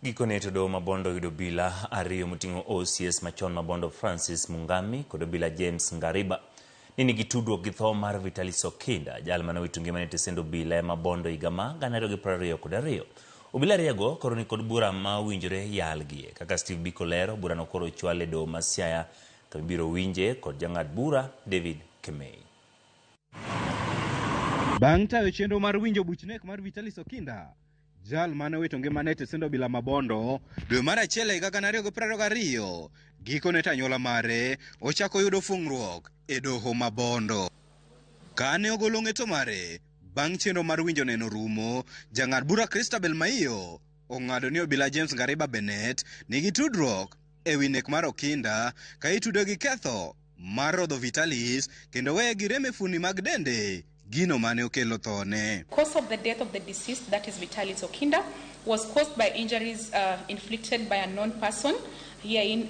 Gikone to doho ma Bondo oyudo obila ariyo moting'o OCS machon ma Bondo Francis Mungami kod obila James Ngariba ni nigi tudruok gi tho mar Vitalis Okinda, jal mane owito ngimane e tesend obila ma Bondo higa ma 2022. Obila ariyogo koro ni kod bura ma owinjore yalgie. Kaka Steve Biko lero, burano koro ochwal e doho ma Siaya kama ibiro winje kod jang'ad bura David Kemei. Bang' tayo chenro mar winjo buch nek mar Vitalis Okinda, Jal mane owito ngimane e tesend obila ma Bondo dwe mar achiel e higa 2022, gikone to anyuola mare ochako yudo fung'ruok e doho ma Bondo. Kane ogolo ng'eto mare bang' chenro mar winjo neno rumo, jang'ad bura Christabel Maiyo ong'ado ni obila James Ngariba Bennett nigi tudruok e wi nek mar Okinda ka itude gi ketho mar rodho Vitalis kendo weye gi rem e fuoni mag dende, gino mane okelo thone. Cause of the death of the deceased, that is Vitalis Okinda, was caused by injuries inflicted by a known person here in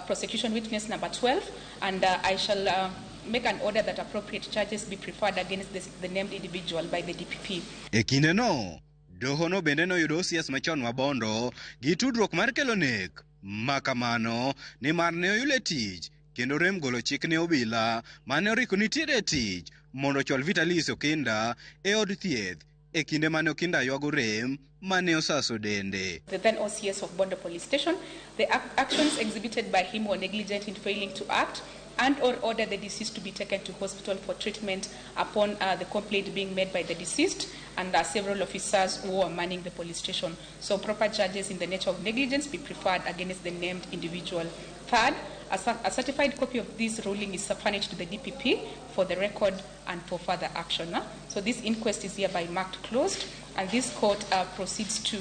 prosecution witness number 12, and I shall make an order that appropriate charges be preferred against this, the named individual by the DPP. E kindeno, dohono bende noyudo OCS machon ma Bondo gi tudruok mar kelo nek ma kamano nimar ne oyule tich kendo rem golo chik ne obila mane oriko nitiere e tich mondo ochwal Vitalis Okinda e od thieth e kinde mane Okinda ywago rem mane osaso dende. The then OCS of Bondo Police Station, the actions exhibited by him were negligent in failing to act and or order the deceased to be taken to hospital for treatment upon the complaint being made by the deceased and several officers who were manning the police station. So proper charges in the nature of negligence be preferred against the named individual. Third, a certified copy of this ruling is furnished to the DPP for the record and for further action. So this inquest is hereby marked closed, and this court proceeds to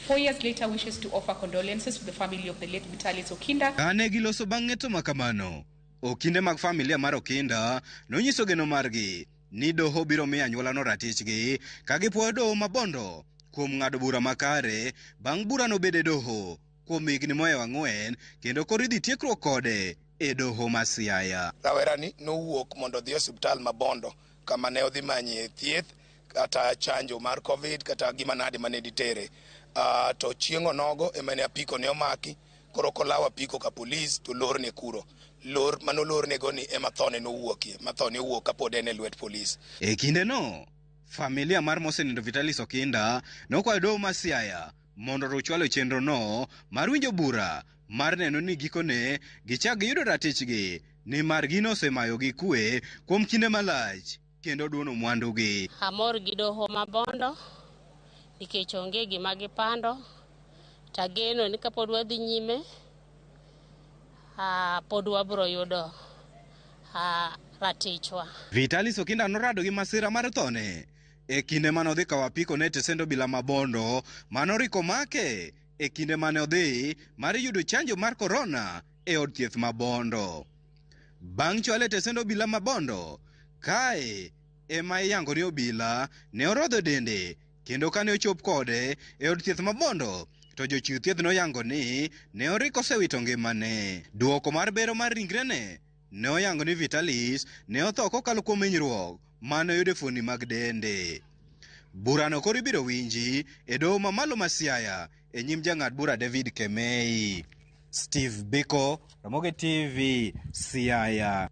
4 years later wishes to offer condolences to the family of the late Vitalis Okinda. Kane giloso bang' ng'eto ma kamano, okinde mag familia mar Okinda nonyiso geno margi ni doho biro miyo anyuolano ratichgi ka gipuoyo doho ma Bondo kuom ng'ado bura makare bang' burano bedo e doho kuom higni mohewo ang'wen kendo koro idhi tiekruok kode e doho ma Siaya. Rawerani nowuok mondo odhi e osiptal ma Bondo kama ne odhi manye thieth kata chanjo mar Covid kata gima nade mane ditere. To chieng' onogo ema ne apiko ne omaki, koro kolawo apiko ka polis to lorne kuro. Lor manolornego ni ema thone nowuokie, ma thone owuok kapod en e lwet polis. E kindeno, familia mar mosenindo Vitalis Okinda nokwayo doho ma Siaya mondo ochwalo chenrono mar winjo bura mar neno ni gikone gichak giyudo ratichgi nimar gino osemayogi kwe kuom kinde malach kendo duono mwandugi. Amor gi doho ma Bondo nikech onge gima gipando, tageno ni kapod wadhi nyime pod wabiro yudo ratichwa. Vitalis Okinda norado gi masira mar thone e kinde mane odhi kawo apiko ne tesend obila ma Bondo manoriko make e kinde mane odhi mar yudo chanjo mar korona e od thieth ma Bondo. Bang' chwale e tesend obila ma Bondo, kae ema iyango ni obila ne orodho dende kendo kane ochop kode e od thieth ma Bondo to jochiw thieth noyango ni ne oriko osewito ngimane. Duoko mar bero mar ringrene ne oyango ni Vitalis ne otho kokalo kuom hinyruok mane oyudo e fuoni mag dende. Burano koro ibiro winji e doho mamalo ma Siaya e nyim jang'ad bura David Kemei. Steve Biko, Ramogi TV, Siaya.